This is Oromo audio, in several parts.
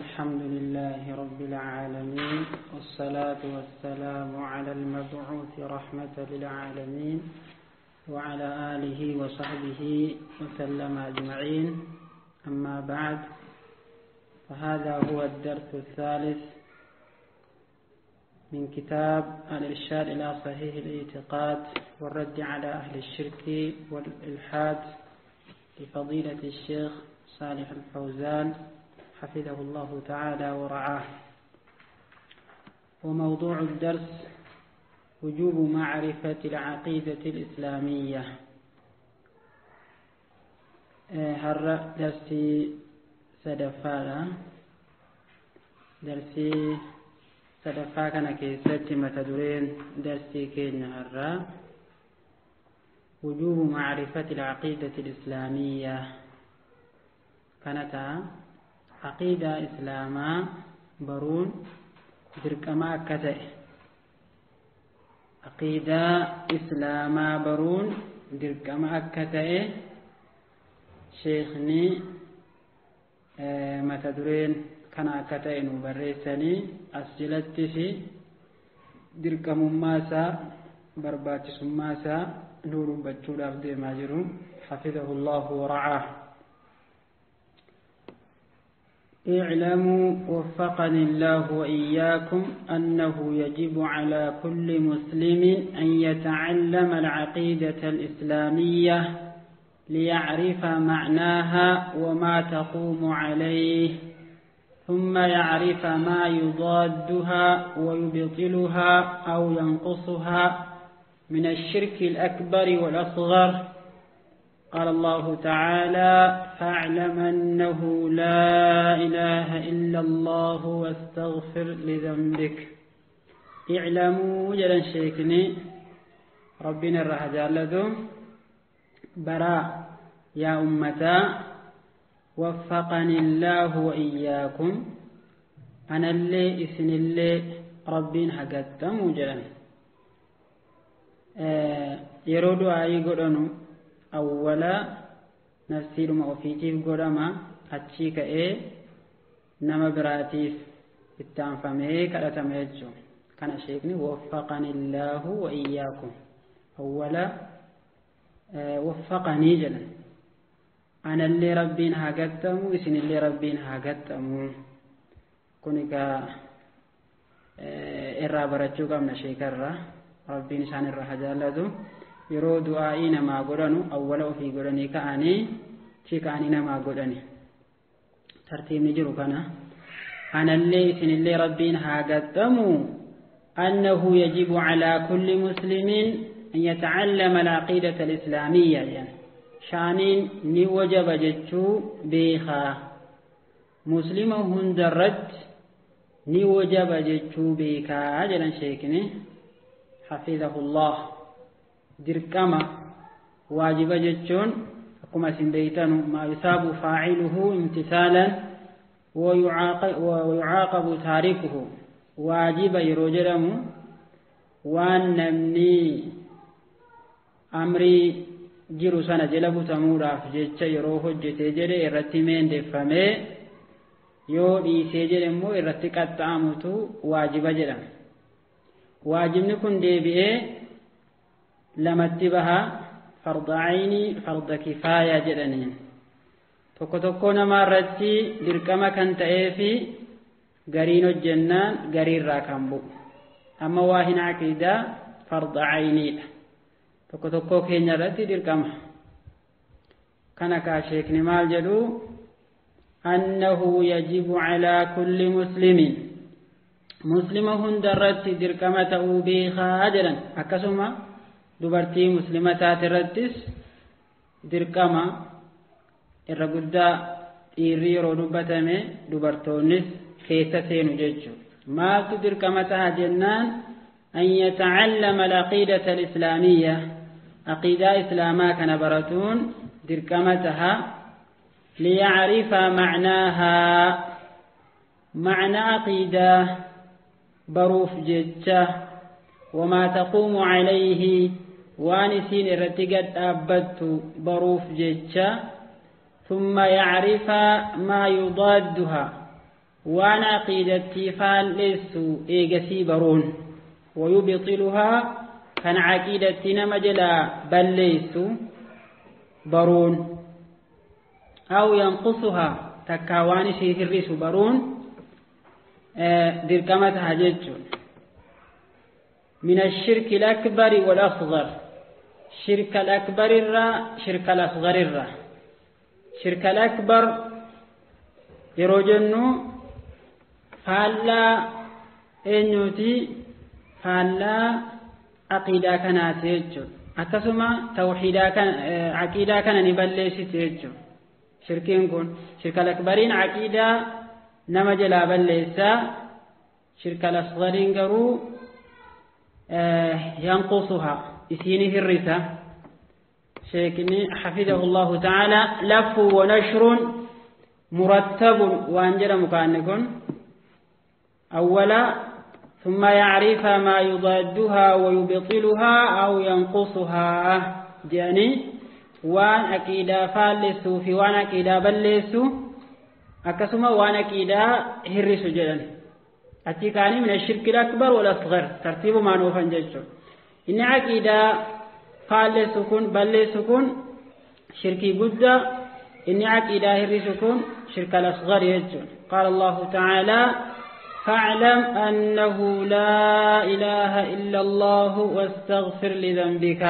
الحمد لله رب العالمين، والصلاة والسلام على المبعوث رحمة للعالمين وعلى آله وصحبه وسلم أجمعين. أما بعد، فهذا هو الدرس الثالث من كتاب الإرشاد إلى صحيح الاعتقاد والرد على أهل الشرك والإلحاد لفضيلة الشيخ صالح الفوزان حفظه الله تعالى ورعاه. وموضوع الدرس وجوب معرفة العقيدة الإسلامية. هر درسي سدفالا درسي sadaffaa kana keessatti mata dureen darsii keenya har'aa wujuubu macrifati alcaqiidati alislaamiyya kana ta'a. Aqiidaa islaamaa baruun dirqama akka ta'e, aqiidaa islaamaa baruun dirqama akka ta'e sheekni mata dureen kana akka ta'e nu barreessanii, as jalattis dirqamummaa isaa, barbaachisummaa isaa nu dubbachuudhaaf deemaa jiru. حفظه الله ورعاه. اعلموا وفقني الله وإياكم أنه يجب على كل مسلم أن يتعلم العقيدة الإسلامية ليعرف معناها وما تقوم عليه، ثم يعرف ما يضادها ويبطلها أو ينقصها من الشرك الأكبر والأصغر. قال الله تعالى: فاعلم أنه لا إله إلا الله واستغفر لذنبك. اعلموا جل شيخني ربنا الرحجال براء يا أمتا وفقني الله وإياكم، أنا اللي إسن اللي ربين حقتم جلن يرودو آي قرنو أولا نفسي لما أفيتيف قرما أتشيك إيه نما براتيف التنفمي كالتم يجو. كان شيخني وفقني الله وإياكم أولا وفقني جلن أنا اللي ربين هاقتمو إسن اللي ربين هاقتمو. كونيكا إرى برچو قمنا شيكرا ربين إسان إرى حجالتو يرو دعائي نما قرنو أولا في قرني كأني شكاني نما قرني ترتيب نجرو كنا. أنا اللي إسن اللي ربين هاقتمو أنه يجب على كل مسلم أن يتعلم العقيدة الإسلامية. يعني شانين ni wajaba jechuu beekaa, muslima hundarratti ni wajaba jechuu beekaa jedhan sheekni hafizahullah. Dirqama waajiba jechuun akkuma isin beeytanu maa yusaabu faaciluhu imtisaalan wa yucaaqabu taarikuhu. Waajiba yeroo jedhamu waan namni amrii jiru sana jala butamuudhaaf jecha yeroo hojjetee jedhe irratti meendeeffamee, yoo dhiisee jedhe immoo irratti qaxxaamutu waajiba jedhama. Waajibni kun deebi'ee lamatti baha: farda caynii, farda kifaayaa jedhaniin. Tokko tokko namaa irratti dirqama kan ta'ee fi gariin hojjennaan gariirraa kan bu'u. Amma waa hin aqiidaa farda cayniidha. Tokko tokko keenya irratti dirqama kana kaa sheekni maal jedhu: أنه يجب على كل مسلم, muslima hunda irratti dirqama ta'uu beekaa jedhan. Akkasuma dubartii muslima taate irrattis dirqama. Irra guddaa dhiirri yeroo dubbatame dubartoonnis keessa seenu jechuudha. Maaltu dirqama ta'a jennaan, أن يتعلم العقيدة الإسلامية, عقيدة إسلاما كان برتون دركمتها, ليعرف معناها, معنى عقيدة بروف جتة, وما تقوم عليه, waan isiin irratti gad dhaabbattu baruuf jecha, ثم يعرف ما يضادها. Waan aqiidattii faallessu eegasii baruun. Wayubxiluhaa kan aqiidatti nama jalaa balleessu baruun. Aw yanqusuhaa takkaa waan isii hir'isu baruun dirqama taha jechuudha. من الشرك الأكبر والأصغر، شرك الأكبر الرا شرك الأصغر الرا. شرك الأكبر يروجنو فالا إنيوتي فالا عقيدة كانت يجو، أكسما توحيدا كان عقيدة كان نبلش يجو. شركين كون شرك الأكبرين عقيدة نمجلا بلسا، شرك الأصغرين قرو ينقصها إسينه الرسا. شيخني حفظه الله تعالى لف ونشر مرتب وانجل مكانكم أولا، ثم يعرف ما يضادها ويبطلها أو ينقصها. يعني وان أكيدا فالسو في وان أكيدا بلسو أكسما وان أكيدا هرسو جدا. أتيكاني من الشرك الأكبر والأصغر ترتيب ما نوفن جيشو. إن عقيدة فالسكون بلسكون شركي قد، إن عقيدة هرسكون شرك الأصغر يجون. قال الله تعالى فاعلم أنه لا إله إلا الله واستغفر لذنبك.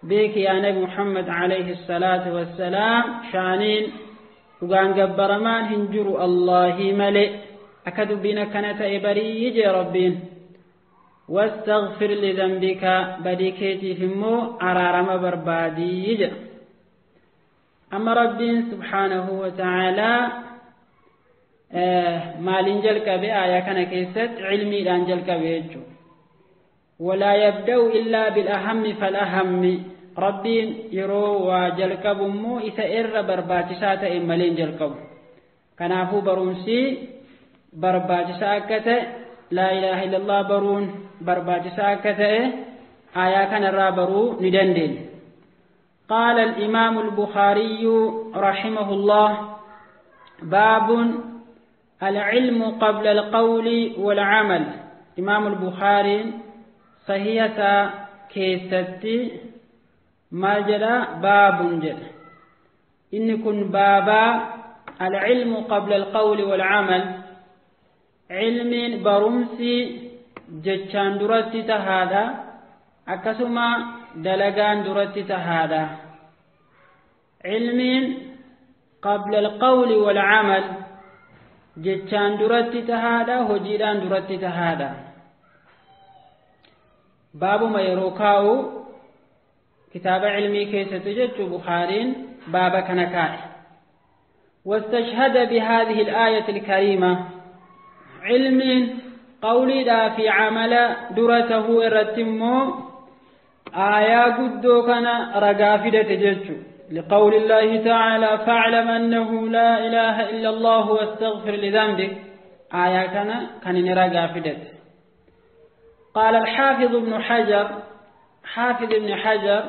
بك يا نبي محمد عليه الصلاة والسلام شانين وقان قبرمان هنجر الله ملئ أكدوا بنا كانت إبري يجي ربين. واستغفر لذنبك بديكيتي فمو أرارم بربادي يجي. أما ربين سبحانه وتعالى مالين جلك بآية كان كيست علمي لان جلك بيجو. ولا يبدأ إلا بالأهم فالأهم. ربين يرو وجلك بمو إسا إر برباتسات إمالين جلك كنافو برونسي barbaachisaa akka ta'e laa ilaaha illallah baruun barbaachisaa akka ta'e aayaa kanarraa baruu ni dandeenya. قال الإمام البخاري رحمه الله باب العلم قبل القول والعمل. إمام البخاري صحيح كيستي ما جرى باب جرى إن كن بابا العلم قبل القول والعمل. علم برمسي جتشان درتي تهادا أكسما دلقان درتي تهادا. علم قبل القول والعمل جتشان درتي تهادا هجيران درتي تهادا. باب ما يروكاو كتاب علمي كيس تجد بخارين باب كنكاء. واستشهد بهذه الآية الكريمة علم قولي دا في عمل درته الرتمو آية قدو كان رقافدة تجدش لقول الله تعالى فاعلم أنه لا إله إلا الله واستغفر لذنبك. آية كان رقافدة. قال الحافظ ابن حجر، حافظ ابن حجر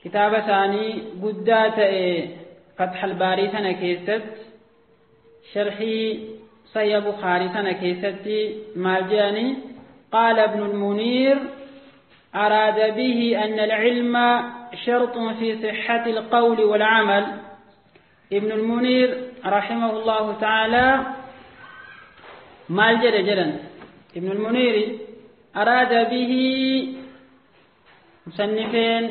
كتاب ثاني قدات فتح الباري سنة كيست شرحي صحيح بخاري سنة كيست مالجاني. قال ابن المنير أراد به أن العلم شرط في صحة القول والعمل. ابن المنير رحمه الله تعالى مالجد جدا ابن المنير أراد به مصنفين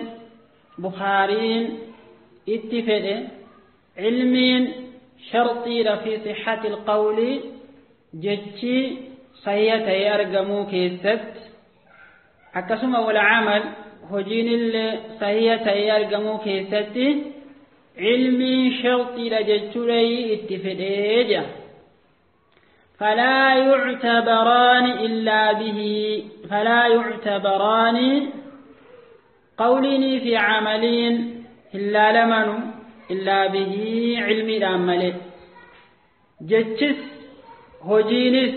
بخارين اتفق علم شرطي في صحة القول جتشي صحيح يرجمو كيست أكسم والعمل هجين اللي صحيح يرجمو كيست علم شرطي لجتشي اتفق فلا يعتبران إلا به، فلا يعتبران قولين في عملين إلا لمن إلا به علم الأمل جتشس هجينس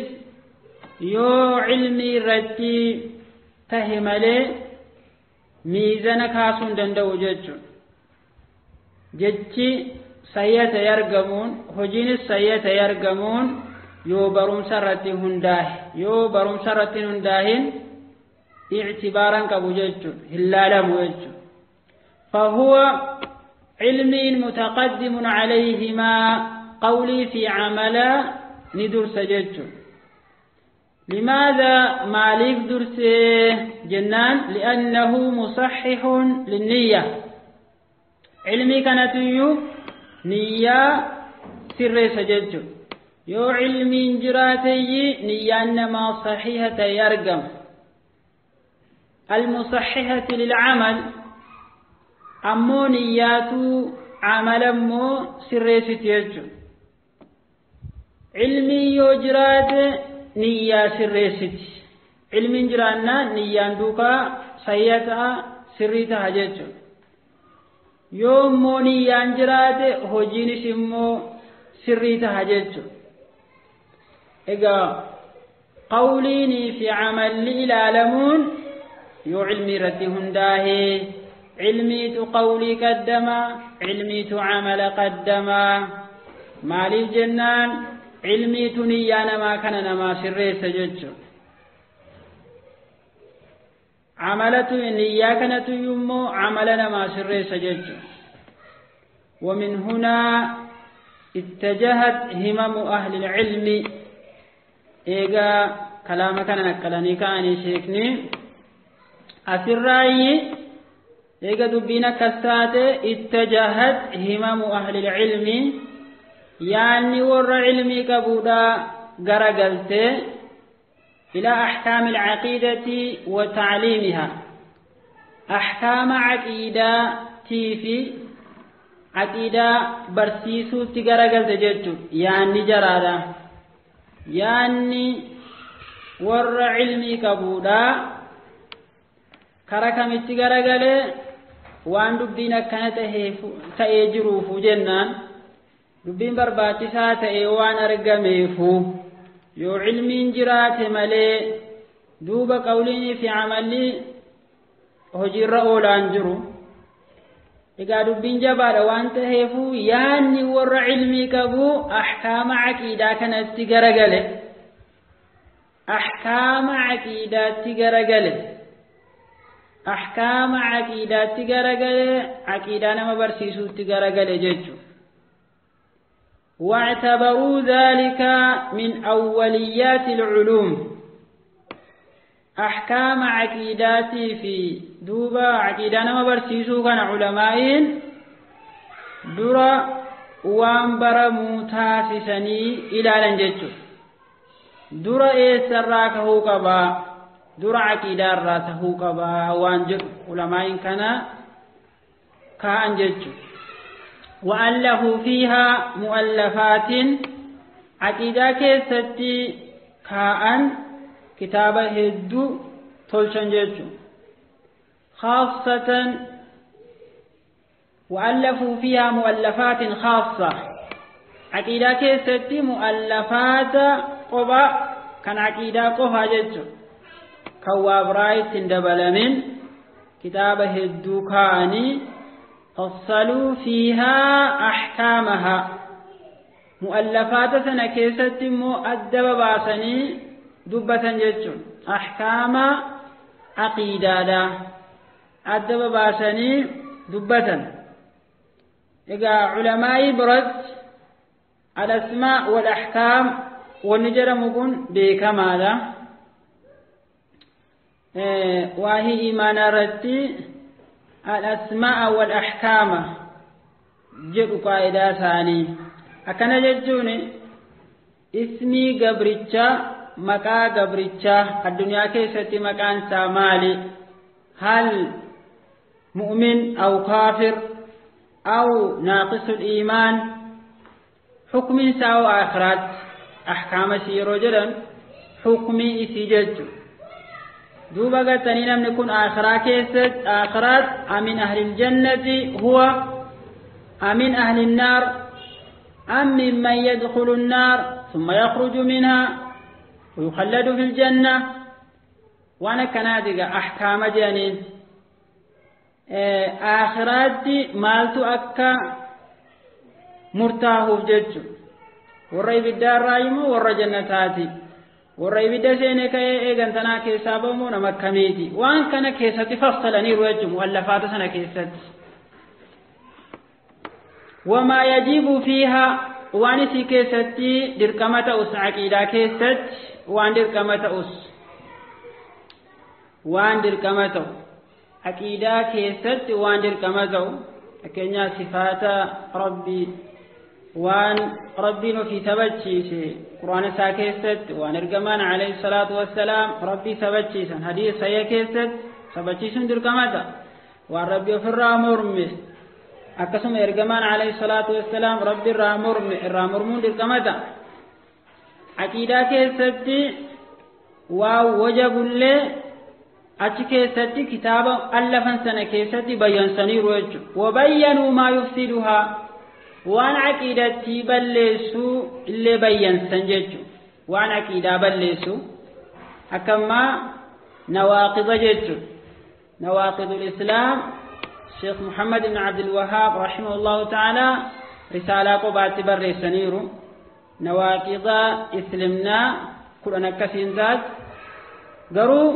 يو علمي رتي تهملي ميزان كاسون دندو جتشون جتشي sayya ta'e argamuun, hojiinis sayya ta'e argamuun yoo barumsa irratti hundaahe, yoo barumsa irratti hin hundaahin ictibaaran qabu jechuudha, hin laalamu jechuudha. فهو علم متقدم عليهما قولي في عملا ندرس جج. لماذا مالك درس جنان؟ لأنه مصحح للنية. علمي كانت يو نية سر سجج. يو علمي جراتي نية إنما صحيحة يرقم المصححة للعمل. أمو نياتو عملا مو سريست يجو. علمي يجرات نية سريست. علمي جرانا نية دوكا سيئتا سريتها ججو. يومو نية جرات هجين سمو سريتها ججو. إذا قوليني في عمل إلالمون يو علمي رتي هنداهي. علمي قولي قدما، علمي عمل قدما. مالي الجنان علمي نيانا ما كان نما سري سجدت. عملت نيا كانت يمو عملنا ما سري سجدت. ومن هنا اتجهت همم أهل العلم. إيجا كلامك أنا نقلني كأني شيخني أسرائي. إيجا دبينا كسات اتجهت همم أهل العلم، يعني ور علمي كبودا غرغلت إلى أحكام العقيدة وتعليمها. أحكام عقيدة تيفي عقيدة برسيسو تغرغلت جتو، يعني جرادا، يعني ور علمي كبودا كركمت غرغله waan dubbiin akkana ta'ee jiruufu jennaan dubbiin barbaachisaa ta'e waan argameefu yoo ilmiin jiraate malee duuba qawliinii fi amalli hojiirra oolaan jiru. Egaa dubbiin jabaadha waan ta'eefu yaanni warra ilmii qabu ahkaama aqiidaa kanatti garagale, ahkaama aqiidaatti garagale, أحكام عقيدات غرغل، عقيدة نما برسيسوت غرغل ججو. واعتبروا ذلك من أوليات العلوم. أحكام عقيدات في دوبا عقيدة نما برسيسو كان علماء درا وان برموتاسسني إلى لنججو. درا إيسراكه قبا، درا عقيدة راته قبا وان علماء كان كان جج. وألفوا فيها مؤلفات عقيدة كيستي كان كتابة هدو تلشن جج خاصة. وألفوا فيها مؤلفات خاصة عقيدة كيستي مؤلفات قبا كان عقيدة قفا جج كوابرايت دبلمن كتاب هدوكاني فصلوا فيها أحكامها. مؤلفات سنة كيست مؤدب باسني دبة جتشون أحكام عقيدة أدب باسني دبة. إذا علماء برد الأسماء والأحكام والنجر مكون بكماله وهي إيمان رتي الأسماء والأحكام جد قاعدة ثاني. أكن جدوني اسمي قبرتشا مكا قبرتشا الدنيا كيستي مكان سامالي، هل مؤمن أو كافر أو ناقص الإيمان، حكم ساو آخرات أحكام سيرو جدا حكمي إسي دوبا قتني لم نكون آخرات كيست آخرات أمن أهل الجنة هو أمن أهل النار أم ممن يدخل النار ثم يخرج منها ويخلد في الجنة. وأنا كنادق أحكام جانين آخرات مالت أكا Murtaahuuf jechu warra ibiddaarraa immoo warra jannataati warra ibidda seenee ka'ee eegantanaa keessaa ba'umoo nama akkamiiti waan kana keessatti fassalaniiru jechuun mu'allafaata sana keessatti. Wamaa yajibu fiihaa waan isii keessatti dirqama ta'us aqiidaa keessatti waan dirqama ta'us waan dirqama ta'u aqiidaa keessatti waan dirqama ta'u fakkeenyaaf sifaata rabbii waan rabbiin ofii sabachiise quraana isaa keessatti waan ergamaan alayhi salaatu wassalaam rabbii sabachiisan hadiisa sayya keessatti sabachiisuun dirqama ta'a waan rabbi ofirraa morme akkasuma ergamaan alayhi salaatu wassalaam rabbi irraa morme irraa mormuun dirqama ta'a aqiidaa keessatti waa wajabullee achi keessatti kitaaba allafan sana keessatti bayyansaniiru jechuudha wabayyanuu maa yufsiduhaa waan aqiidatti balleessuu illee bayyansan jechuudha waan aqiidaa balleessu akkammaa nawaaqida jechuudha nawaaqidul islaam sheekh Muhammad ibn Abdul Wahaab rahimahullahu ta'ala risaalaa qobaatti barreessaniiru nawaaqida islimnaa 10 akkasiin taate garuu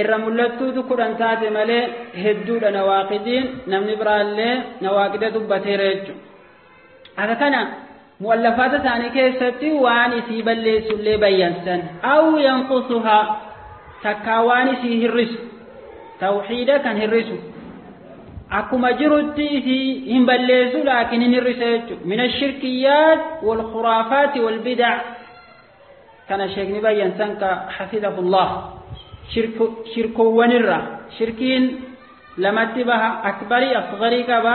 irra mul'attuutu 10 taate malee hedduudha nawaaqidiin namni biraallee nawaaqida dubbateera jechuudha. Akka kana mu'allafaata isaanii keessatti waan isii balleessullee bayyansan aw yanqusuhaa takkaa waan isii hir'isu tawxiida kan hir'isu akkuma jirutti isii hin balleessu laakiin hin hir'isa jechuudha. Min ashirkiyyaat wal khuraafaati wal bidac kana sheekni bayyansan ka xafidahullah. Shirkoowwanirra shirkiin lamatti baha akbarii asgarii qaba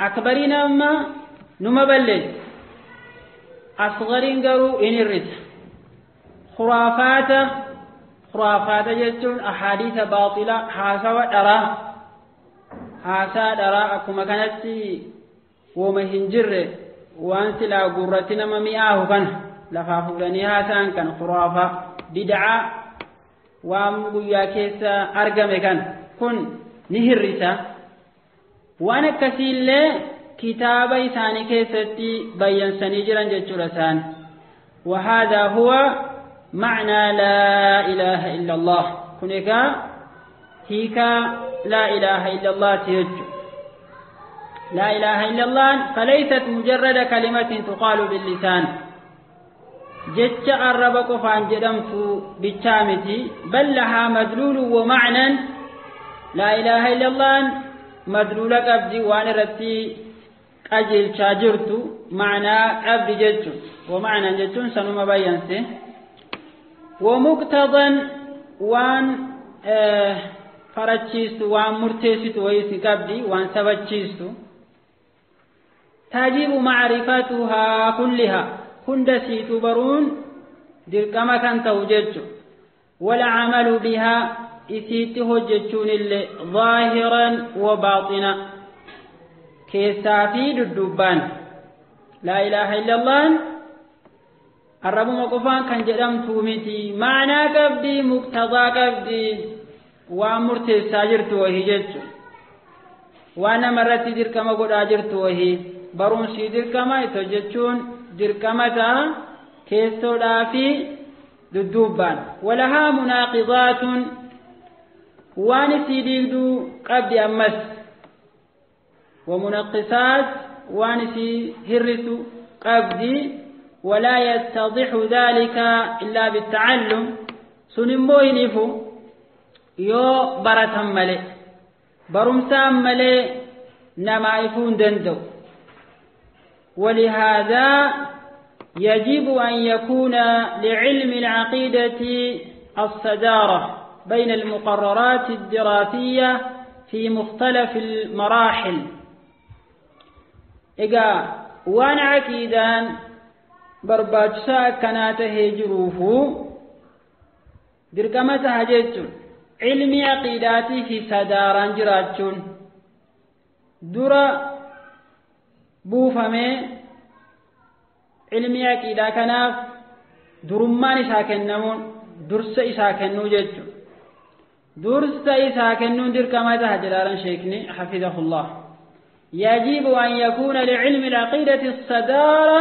akbariin amma numa balleessa asgariin garuu in hir'isa khuraafaata jechuun ahaadiisa baaxila haasawa dharaa haasaa dharaa akkuma kanatti wooma hin jirre waan silaa gurratti nama mi'aahu kana lafaa fuudhanii haasa'an kan khuraafaa bid'aa waan guyyaa keessa argame kan kun ni hir'isa waan akkasiillee kitaaba isaanii keessatti bayyansanii jiran jechuudha isaan وهذا هو معنى لا إله إلا الله kun egaa hiika لا إله إلا الله jechu لا إله إلا الله فليست مجرد كلمة تقال باللسان jecha arraba qofaan jedhamtu bichaa miti bal lahaa madluulu wa ma'nan laa ilaaha illallaan madluula qabdi waan irratti qajeelchaa jirtu ma'naa qabdi jechuun wa ma'nan jechuun sanuma bayyanse wa muqtadan waan farachiistu waan murteessitu wayisi qabdi waan sabachiistu tajibu macrifatuhaa kullihaa hunda siitu baruun dirqama kan ta'u jechu wal amalu bihaa isiitti hojjechuun illee zaahiran wa baaxina keessaa fi duddubbaan laa ilaaha illallaan arrabuma qofaan kan jedhamtu miti ma'anaa qabdi muqtadaa qabdi waan murteessaa jirtu wahii jechu waan namarratti dirqama godhaa jirtu wahii barumsii dirqama itti hojjechuun dirqama ta'a keessoodhaa fi dudduubbaan walahaa munaaqidaatun waan isii diigduu qabdi ammas wamunaqqisaat waan isii hir'isu qabdi walaa yattadixu dhaalika illaa bittacallum sun immoo hin ifu yoo baratan malee barumsaan malee namaa ifuu hin danda'u. ولهذا يجب أن يكون لعلم العقيدة الصدارة بين المقررات الدراسية في مختلف المراحل. إذا وأنا عقيدان برباجسا كانت هجروه درقمتها جيتون علم عقيداتي في صدارة جراتون درا buufamee ilmi aqiidaa kanaaf durummaan isaa kennamuun dursa isaa kennuu jechuudha. Dursa isaa kennuun dirqama ta'a jedhaaran sheekni hafizahullah. يجب أن يكون لعلم العقيدة الصدارة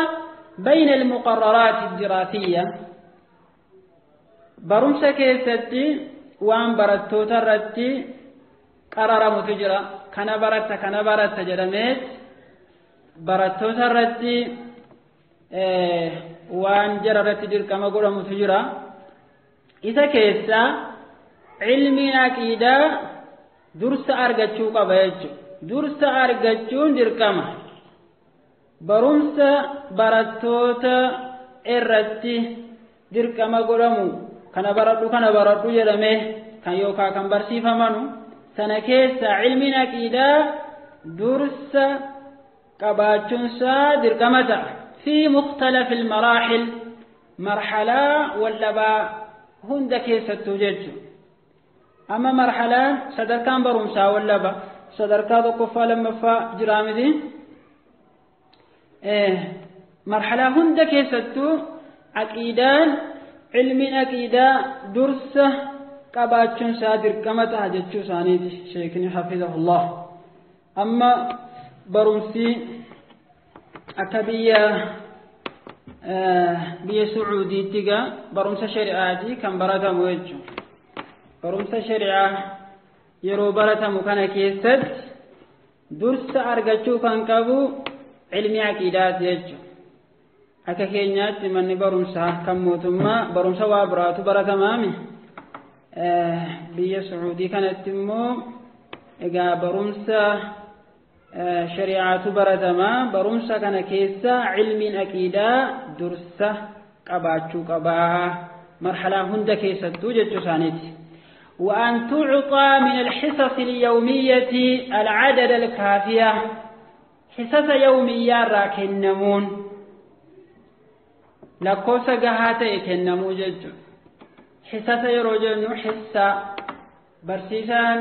بين المقررات الدراسية. Barumsa keessatti waan barattoota irratti qararamutu jira. Kana baratta, kana baratta jedhameet barattoota irratti waan jara irratti dirqama godhamutu jira. Isa keessa ilmiin aqiidaa dursa argachuu qaba jechuudha. Dursa argachuun dirqama. Barumsa barattoota irratti dirqama godhamu kana baradhu, kana baradhu jedhamee kan yookaan kan barsiifamanu sana keessa ilmiin aqiidaa dursa qabaachuunsaa dirqama ta'a. في مختلف المراحل, مرحلة واللبا hunda keessattuu jechuudha. Amma marhalaan sadarkaan barumsaa wallaba sadarkaa tokkoffaa, lammaffaa jiraa miti. Marhalaa hunda keessattuu aqiidaan, ilmiin aqiidaa dursa qabaachuun isaa dirqama ta'a jechuu isaaniiti sheekni hafizahullah. Amma barumsi akka biyya Sucuudiitti gaa barumsa shari'aati kan baratamu jechuudha. Barumsa shari'aa yeroo baratamu kana keessatti dursa argachuu kan qabu ilmi aqiidaati jechuudha. Akka keenyaatti manni barumsaa kan mootummaa barumsa waa biraatu baratamaami. Biyya Sucuudii kanatti immoo egaa barumsa shari'aatu baratamaa. Barumsa kana keessa ilmiin aqiidaa dursa qabaachuu qabaa marhalaa hunda keessattuu jechuu isaaniiti. وأن تعطى من الحصص اليومية العدد الكافية. حصص يومية راكنمون lakkoofsa gahaa ta'e kennamuu jechuudha. Hisasa yeroo jennu, hissa barsiisaan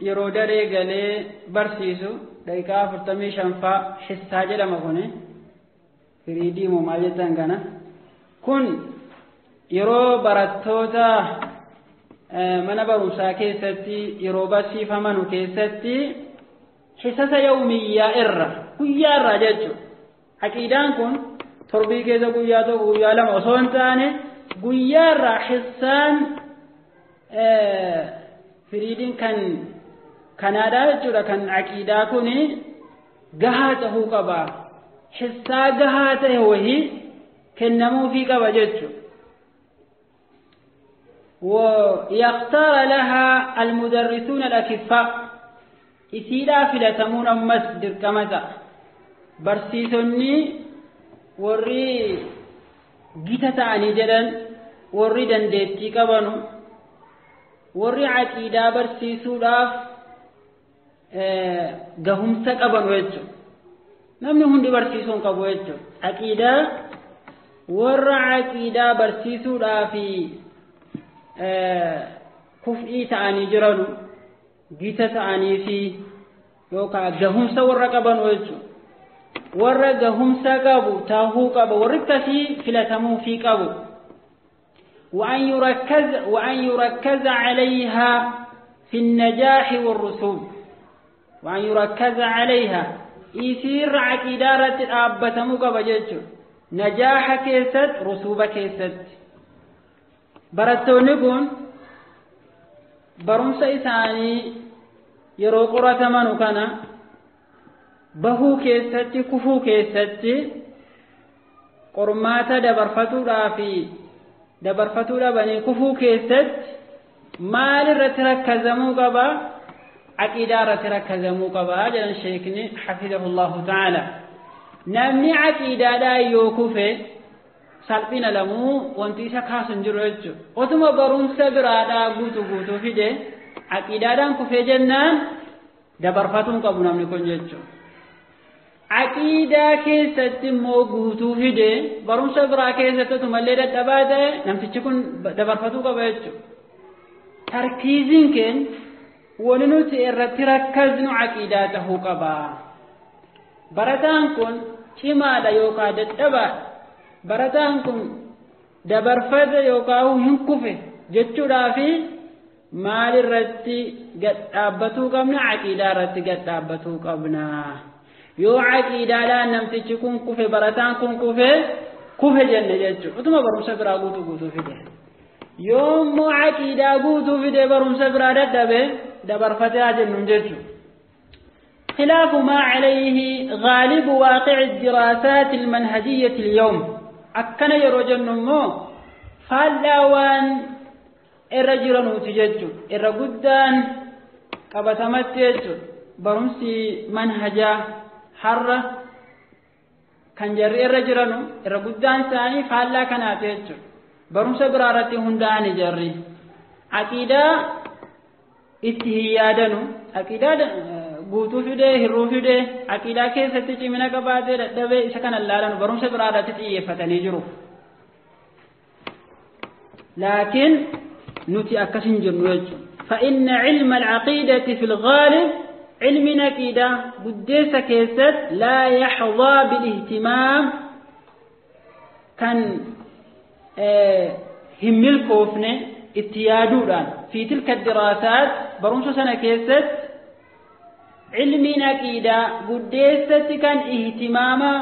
yeroo daree galee barsiisu daqiiqaa 45 faa hissaa jedhama kuni. Firiidii moo maal jettan kana? Kun yeroo barattoota mana barumsaa keessatti yeroo barsiifamanu keessatti hisasa yawmiyyaa irra, guyyaa irraa jechuudha. Aqiidaan kun torbii keessa guyyaa tokko, guyyaa lama osoo hin taane, guyyaa irraa hissaan firiidiin kan kanaadhaa jechuudha. Kan aqiidaa kun gahaa tahuu qaba. Hissaa gahaa ta'e wahii kennamuufii qaba jechuudha. ويختار لها المدرسون الأكفاء. Isiidhaa filatamuun ammas dirqama ta'a. Barsiisonni warri gita ta'anii jedhan, warri dandeettii qabanu, warri aqiidaa barsiisuudhaaf gahumsa qabanu jechuudha. Namni hundi barsiisuu hin qabu jechuudha. Aqiidaa warra aqiidaa barsiisuudhaaf kuf'ii ta'anii jiranu, gita ta'anii fi yookaan gahumsa warra qabanu jechuudha. Warra gahumsa qabu tahuu qaba, warri akkasii filatamuufii qabu. وأن يركز عليها في النجاح والرسوب. وأن يركز عليها, isiirra aqiidaa irratti dhaabbatamuu qaba jechuudha. Najaaha keessatti, rusuuba keessatti. Barattoonni kun barumsa isaanii yeroo qoratamanu kana bahuu keessatti, kufuu keessatti, qormaata dabarfatuudhaa fi dabarfatuu dhabanii kufuu keessatti maal irratti rakkazamuu qaba? Aqiidaa irratti rakkazamuu qaba jedhan sheekni hafizahullahu ta'ala. Namni aqiidaadhaan yoo kufe salphina lamuu wanti isa kaasu hin jiru jechuudha. Otuma barumsa biraadhaa guutuu guutuu fide aqiidaadhaan kufee jennaan dabarfatuu hin qabu namni kun jechuudha. Aqiidaa keessatti immoo guutuu fide barumsa biraa keessatti otumallee dadhabaa ta'e namtichi kun dabarfatuu qaba jechuudha. Tarkiiziin keenya, wani nuti irratti rakkaznu, aqiidaa tahuu qaba. Barataan kun cimaadha yookaan dadhabaadha. Barataan kun dabarfate yookaan hin kufe jechuudhaafi maal irratti gad dhaabbatuu qabna? Aqiidaa irratti gad dhaabbatuu qabna. Yoo aqiidaadhaan namtichi kun kufe, barataan kun kufe, kufe jenne jechuudha. Utuma barumsa biraa guutuu guutuu fide. Yoo immoo aqiidaa guutuu fide barumsa biraa dadhabe dabarfatee haa jennuun jechuudha. خلاف ما عليه غالب واقع الدراسات المنهجية اليوم. أكن يروجن مو فلاوان الرجل نوتجج الرجدان قبتمت برمسي منهجا حرة كان جري الرجل الرجدان ثاني فلا كناتج برمس برارتي هنداني جري عقيدة اتهيادنو عقيدة guutuu fidee hirruu fidee aqiidaa keessatti cimina qabaatee dadhabee isa kana laalan barumsa biraa irratti xiyyeeffatanii jiru. Laakiin nuti akkas hin jirnu jechuudha. فإن علم العقيدة في الغالب علم عقيدة قديسة كيست لا يحظى بالاهتمام كان هم الكوفن اتيادودان في تلك الدراسات برمس سنة كيست علم عقيدة قديسة كان اهتماما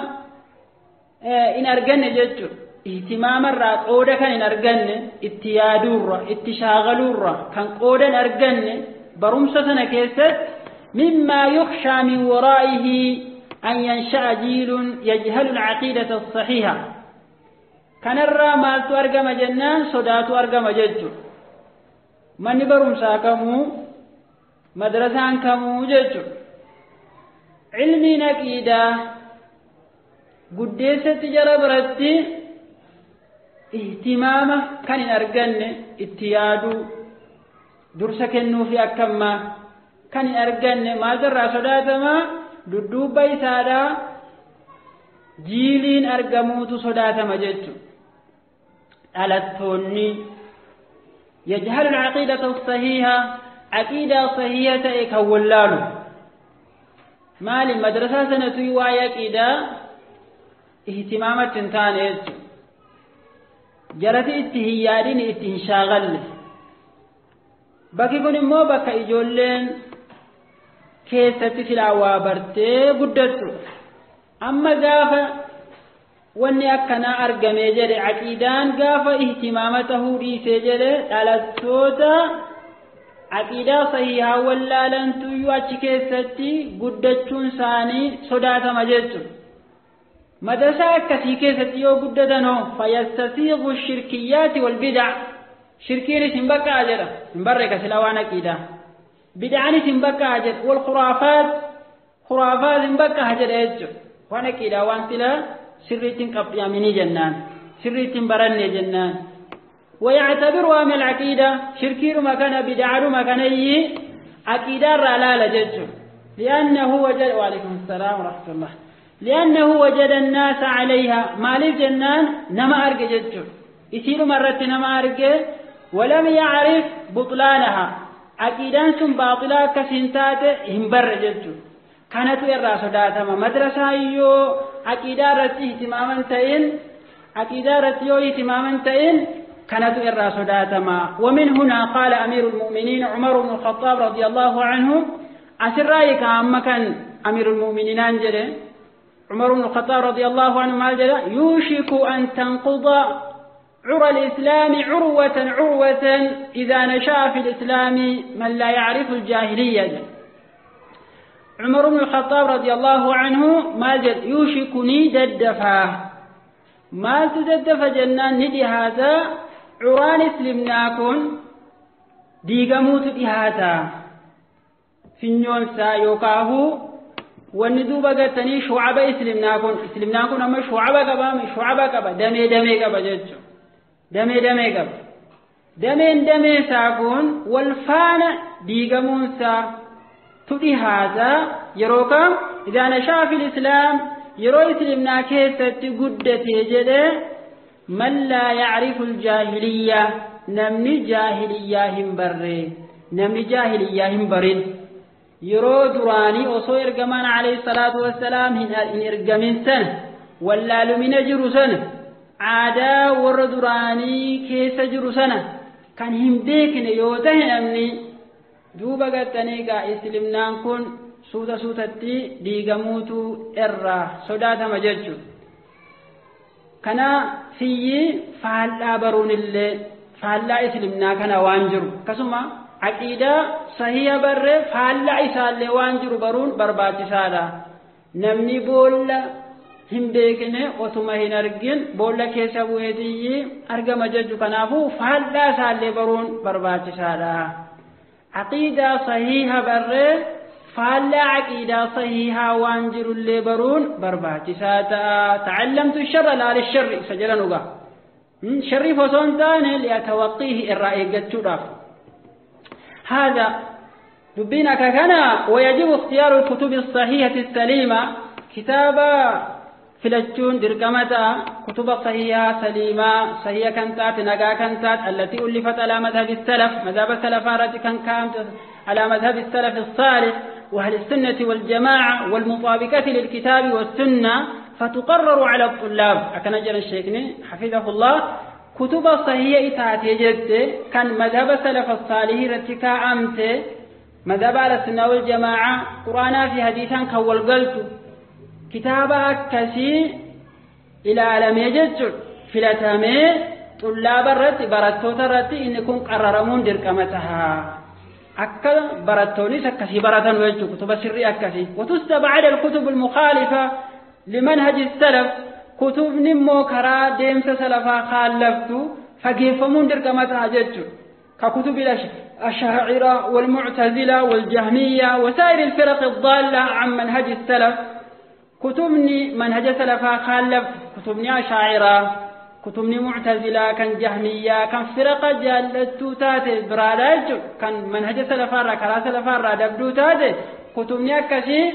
إن أرجن جدّ اهتماما را قودا كان إن أرجن اتيادورا اتشاغلورا كان قودا أرجن برمس سنة كيست مما يخشى من ورائه أن ينشأ جيل يجهل العقيدة الصحيحة. كان الرا مالتو أرجم جنان صداتو أرجم جدّ من برمسا كمو مدرسان كمو جدّ علمي نكيدا قديسة جربرتي اهتمامه كان أرجن اتيادو درس كنو في أكما كان أرجن ما در صداتما ددوبا إسادا جيلين أرجموت صداتما جدّ ألتوني يجهل العقيدة الصحيحة عقيدة صحيحة إكولالو مالي مدرسة سنة وايا عقيدة اهتمامات تنتاني جرت اتهيادين اتهشاغل bakki kun immoo bakka ijoolleen keessatti silaa waa bartee guddattu. Amma gaafa wanni akkanaa argamee jedhe aqiidaan gaafa ihtimaama tahuu dhiisee jedhe dhalattoota aqiidaa sahihaa wallaalantuyyuu achi keessatti guddachuun isaanii sodaatama jechuudha. Madrasaa akkasii keessatti yoo guddatanoo fayyastasiiqu shirkiyyaati wal bidac shirkiinis hin baqqa'a jedha hin barreeka silaa waan aqiidaa bidcaanis hin baqqa'a jedha wal khuraafaat khuraafaat hin baqqa'a jedha jechuudha. Waan aqiidaa waan silaa sirriitti hin qabxiyaaminii jennaan sirriitti hin baranne jennaan. ويعتبرها من العقيدة شركير مكان بدعر مكاني عقيدة رلالة جدّ لأنه وجد وعليكم السلام ورحمة الله لأنه وجد الناس عليها ما للجنان نما أرجع جدّ يصير مرة نما أرجع ولم يعرف بطلانها عقيدة ثم باطلة كسنتات همبر جدّ كانت الرأس داتما مدرسة يو عقيدة رتي اهتماما تين عقيدة رتي اهتماما تين كانت الرأس داتما. ومن هنا قال أمير المؤمنين عمر بن الخطاب رضي الله عنه أسر رأيك أما كان أمير المؤمنين أنجل عمر بن الخطاب رضي الله عنه ما يوشك أن تنقض عرى الإسلام عروة عروة إذا نشأ في الإسلام من لا يعرف الجاهلية. عمر بن الخطاب رضي الله عنه ما يوشكني ددفا ما تددف جنان ندي هذا عران اسلمناكن ديغموت هذا فنيون سا يوكاهو wanni duuba gattanii shucaba islimnaa kun islimnaan kun amma shucaba qaba shucaba qaba damee damee qaba jechuudha damee damee qaba dameen damee isaa kun wal faana diigamuun isaa tu dhihaataa yeroo kam idaa nashaa fil islaam yeroo islimnaa keessatti guddatee jedhee man laa yacrifu aljaahiliyya namni jaahiliyyaa hin barre namni jaahiliyyaa hin barin yeroo duraanii osoo ergamaan alayhi salaatu wassalaam hin ergamin sana wallaalumina jiru sana aadaa warra duraanii keessa jiru sana kan hin beekne yoo tahe namni duuba gattanii gaa islimnaan kun Suuta suutatti diigamuutu irraa sodaatama jechuudha. Kana fiyyi faallaa baruunillee faallaa islimnaa kana waan jiru akkasuma aqiidaa sahiha barree faallaa isaallee waan jiru baruun barbaachisaadha. Namni boolla hin beekne otuma hin argin boolla keessa bu'eetiyyi argama jechuudha. Kanaafuu faallaa isaallee baruun barbaachisaadha. Aqiidaa sahiha barree faallaa aqiidaa sahihaa waan jirullee baruun barbaachisaa ta'a. Tacallamtu sharra laa lisharri isa jedhan dhugaa. Sharriif osoo hin taane liyatawaqqiihi irraa eeggachuudhaaf. هذا دبينك كان ويجب اختيار الكتب الصحيحة السليمة كتابة فلتشون درقمتا كتب صحيحة سليمة صحيحة كنتات نقا كنتات التي ألفت على مذهب السلف مذهب السلف كان على مذهب السلف الصالح وأهل السنة والجماعة والمطابقة للكتاب والسنة فتقرر على الطلاب. أكنجر الشيخني حفظه الله كتب صحيحة إتاتي جد كان مذهب السلف الصالح رتكا أمت مذهب على السنة والجماعة قرآن في حديثا كوالقلت كتابة كسي إلى عالم يجد فلتامي طلاب الرت برتوت الرت إنكم قررمون دركمتها أكل برتوني سكسي برتن وجه كتب سري أكسي. وتستبعد الكتب المخالفة لمنهج السلف كتب نمو كرا ديمس سلفا خالفتو فكيفمون دركمتها جد ككتب الأشاعرة والمعتزلة والجهمية وسائر الفرق الضالة عن منهج السلف. كتبني منهج سلفا خالف كتبني أشاعرة كتبني معتزلة كان جهمية كان فرق جالتو تاتي برالاج كان منهج سلفا را كرا سلفا را دبدو تاتي كتبني أكسي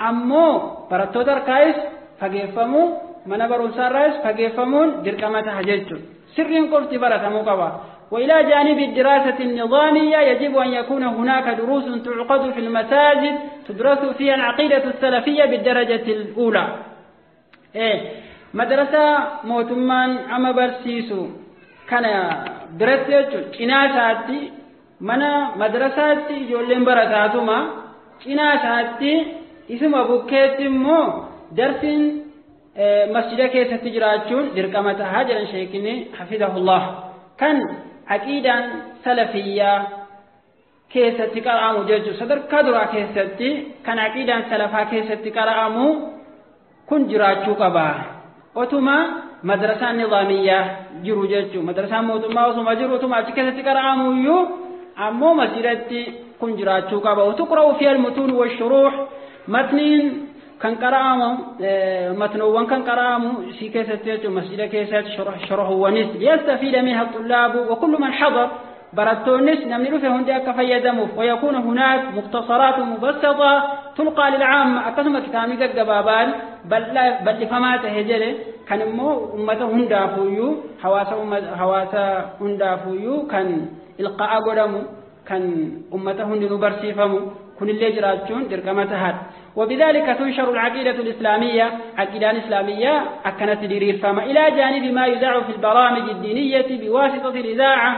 أمو برتو تركايس فقيفمو من برونسان رايس فقيفمون دركمتها جلتو سرين قفتي برتمو قوا. وإلى جانب الدراسة النظامية يجب أن يكون هناك دروس تعقد في المساجد تدرس فيها العقيدة السلفية بالدرجة الأولى. إيه مدرسة موتمان أما برسيسو كان برسيسو إناساتي منا مدرساتي جولين برساتما إناساتي اسم أبوكيتي مو درسين مسجد كيسة تجراتشون درقمتها جلن شيخني حفظه الله كان عقيدة سلفية كيسة قرأمو جلجو صدر كدرا كيسة كان عقيدة سلفا كيسة قرأمو كن جراتشو قبا وتما مدرسة نظامية جرو جلجو مدرسة موتما وسما جرو تما كيسة قرأمو يو أمو مسجدتي كن جراتشو قبا. وتقرأ فيها المتون والشروح متنين كان قرأمو متنوان كان قرأمو سي كيسة مسجد كيسة شرح ونس ليستفيد منها الطلاب وكل من حضر برتونس نمني في هندي كفيدمو. ويكون هناك مختصرات مبسطة تلقى للعامة أكثر كتامي قبابان بل فما تهجله كان مو أمته هندافويو حواسة هندافويو كان إلقاء قدمو كان أمته هندي برسيفمو كن اللي جراتشون درقمتها. وبذلك تنشر العقيدة الإسلامية عقيدة الإسلامية أكنت ديرير فما إلى جانب ما يذاع في البرامج الدينية بواسطة الإذاعة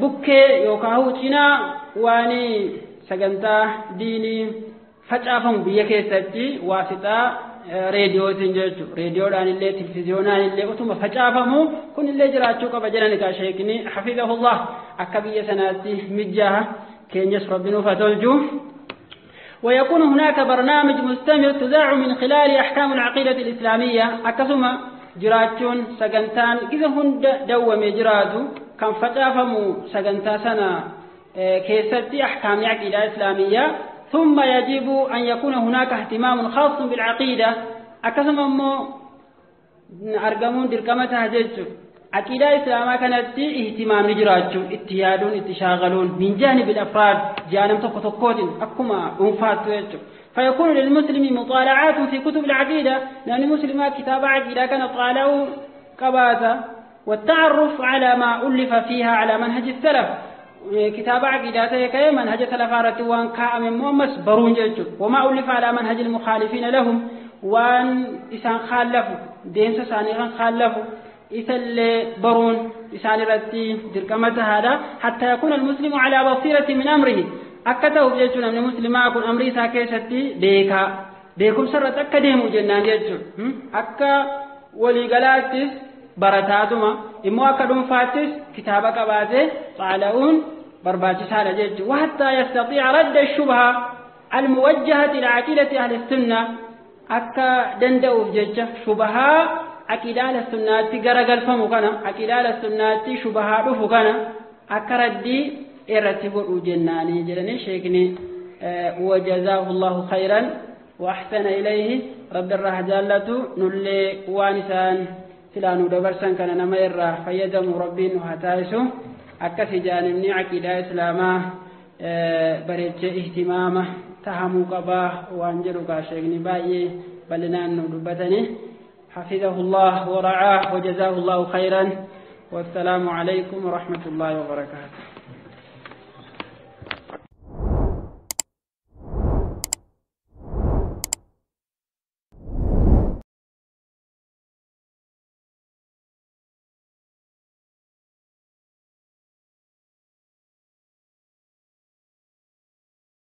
بكي يوكاهو تنا واني سجنتا ديني فجأة بيكيستي واسطة راديو تنجتو راديو دان اللي تلفزيونان اللي أتم فجأة كن اللي جراتشو كبجلنك شيخني حفظه الله أكبي سناتي مجاها كين يسرب فتلجو. ويكون هناك برنامج مستمر تذاع من خلال أحكام العقيدة الإسلامية أكثما جراتشون سجنتان كذا هند دوم جراتو كان فتافمو سجنتا سنة كيستي أحكام العقيدة الإسلامية. ثم يجب أن يكون هناك اهتمام خاص بالعقيدة أكثما مو أرقمون دركمتها جلتو عقيدة إسلاما كانت اهتمام نجراتشو اتيادون اتشاغلون من جانب الأفراد جانب تقوتين أكما أنفات. فيكون للمسلم مطالعات في كتب العقيدة لأن المسلم كتاب عقيدة كان طالعوا قباتا والتعرف على ما ألف فيها على منهج السلف كتاب عقيدة كي منهج سلف وان كام مؤمس برون جلتو وما ألف على منهج المخالفين لهم وان إسان خالفوا ديمس سانيغان خالفوا إسال برون إسان رتي دركمت هذا حتى يكون المسلم على بصيرة من أمره. Akka ta'uuf jechuun namni muslimaa kun amrii isaa keessatti beekaa beekumsa irratti akka deemu jennaan jechuudha. Akka waliigalaattis barataatuma immoo akka dhuunfaattis kitaaba qabaatee xaala'uun barbaachisaadha jechuudha. Wahattaa yastatiica radda shubha almuwajjahati ila aqiidati ahli sunna akka danda'uuf jecha shubahaa aqiidaa ahli sunnaatti garagalfamu kana aqiidaa ahli sunnaatti shubahaa dhufu kana akka raddii irratti godhu jennaanii jedhanii sheekni wajazaahu Allahu khayran وأحسن إليه رب الراه جالته نلي وانسان سلانو دبرسن كان نما يرى فيدم ربي نهتايسو أكسي جانبني عقيدة إسلاما بريتش اهتمامه تهمو قباه وانجلو كاشيغني باي بلنا ندبتني حفظه الله ورعاه وجزاه الله خيرا والسلام عليكم ورحمة الله وبركاته.